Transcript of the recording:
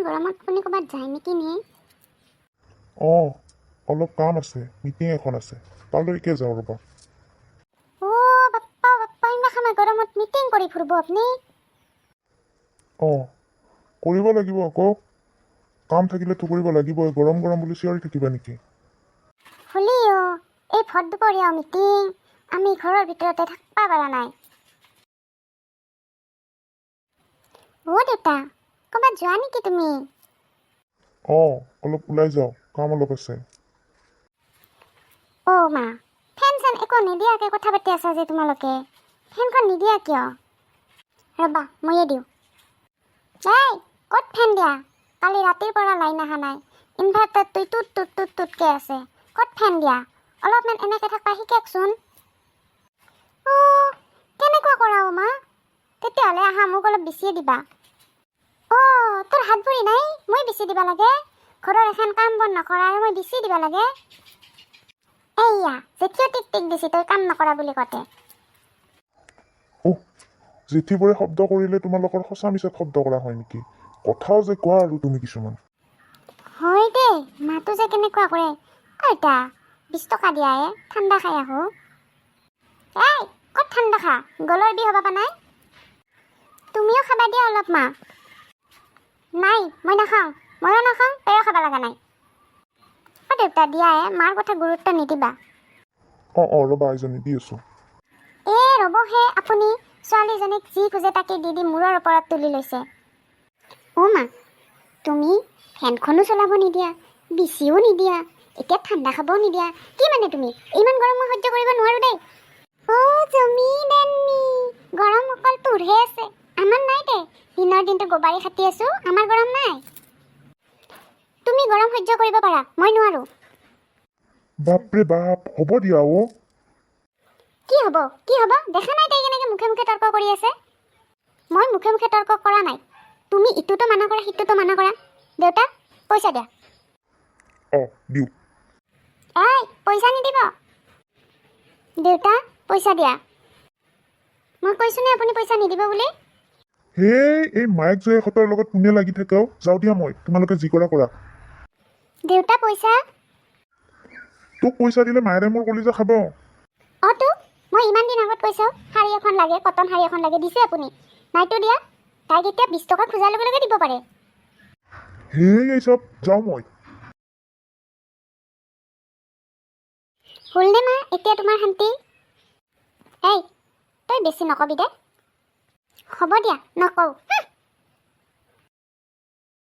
গৰমত আপুনি ক'ৰবাত যায় নেকি নে? অঁ, অলপ কাম আছে, মিটিং এখন আছে, তালৈকে যাওঁ ৰ'বা। অ' বাপ্পা বাপ্পা, ইমান খানা গৰমত মিটিং কৰি ফুৰিব আপুনি? অঁ, কৰিব লাগিব আকৌ। কাম থাকিলেতো কৰিব লাগিবই, গৰম গৰম বুলি চিঞৰি থাকিবা নেকি? হ'লেও এই ভৰ দুপৰীয়া মিটিং, আমি ঘৰৰ ভিতৰতে থাকবা পৰা নাই। অ' দেউতা, ক'ৰবাত যোৱা নেকি তুমি? অঁ, অলপ ওলাই যাওঁ, কাম অলপ আছে। অ' মা, ফেন চেন একো নিদিয়াকৈ কথা পাতি আছা যে তোমালোকে, ফেনখন নিদিয়া কিয়? ৰ'বা, ময়ে দিওঁ। এই ক'ত ফেন দিয়া? কালি ৰাতিৰ পৰা লাইন অহা নাই, ইনভাৰ্টাৰটো টুট টুট টুট টুটকৈ আছে, ক'ত ফেন দিয়া? অলপমান এনেকৈ থাকবা শিককচোন। অ' কেনেকুৱা কৰা অ' মা? তেতিয়াহ'লে আহা, মোক অলপ বেছিয়ে দিবা। অ' তোৰ হাত ভৰি নাই, মই বেছি দিবা লাগে? ঘৰৰ এখন কাম বন নকৰা আৰু মই বেছি দিবা লাগে? এইয়া জেঠীও টিক টিক দিছি তই কাম নকৰা বুলি কতে। অহ, জেঠীবোৰে শব্দ কৰিলে তোমালোকৰ সঁচা মিছাত শব্দ কৰা হয় নেকি? কথাও যে কোৱা আৰু তুমি কিছুমান। হয় দেই, মাটো যে কেনেকুৱা কৰে। আইতা, 20 টকা দিয়া এ, ঠাণ্ডা খাই আহোঁ। এই ক'ত ঠাণ্ডা খা, গলৰ বিষ হ'ব নাই? তুমিও খাবা দিয়া অলপ মা। নাই, মই নাখাওঁ। ময়ো নাখাওঁ, তয়ো খাব লগা নাই। অ' দেউতা, দিয়া এ, মাৰ কথা গুৰুত্ব নিদিবা। অঁ অঁ, ৰ'বা আইজনী, দি আছোঁ। এ ৰ'বহে আপুনি, ছোৱালীজনীক যি খোজে তাকে দি দি মূৰৰ ওপৰত তুলি লৈছে। অ' মা, তুমি ফেনখনো চলাব নিদিয়া, বিচিও নিদিয়া, এতিয়া ঠাণ্ডা খাবও নিদিয়া, কি মানে তুমি? ইমান গৰম মই সহ্য কৰিব নোৱাৰোঁ দেই। অ' জমি দেন্নি, গৰম অকল তোৰহে আছে, আমাৰ নাই দে। দিনৰ দিনটো গোবাৰি খাটি আছোঁ, আমাৰ গৰম নাই। তুমি গৰম সহ্য কৰিব পাৰা, মই নোৱাৰোঁ। বাপৰে বাপ, হ'ব দিয়া অ'। কি হ'ব, কি হ'ব? দেখা নাই তাই কেনেকৈ মুখে মুখে তৰ্ক কৰি আছে? মই মুখে মুখে তৰ্ক কৰা নাই। তুমি ইটোতো মানা কৰা, সিটোতো মানা কৰা। দেউতা, পইচা দিয়া। অঁ, দিওঁ। এই পইচা নিদিব। দেউতা, পইচা দিয়া। মই কৈছোনে আপুনি পইচা নিদিব বুলি? হেই, এই মায়েক জোৱাইকহঁতৰ লগত কোনে লাগি থাকে অ'? যাওঁ দিয়া মই, তোমালোকে যি কৰা কৰা। দেউতা, পইচা। তোক পইচা দিলে মায়েৰে মোৰ কলিজা খাব। অঁ তো মই ইমান দিন আগত কৈছোঁ শাৰী এখন লাগে, কটন শাৰী এখন লাগে, দিছে আপুনি? নাইতো দিয়া। তাইক এতিয়া 20 টকা খোজাৰ লগে লগে দিব পাৰে। হেই, এই চব, যাওঁ মই। হ'লনে মা এতিয়া তোমাৰ শান্তি? এই তই বেছি নকবি দে। হ'ব দিয়া, নকওঁ।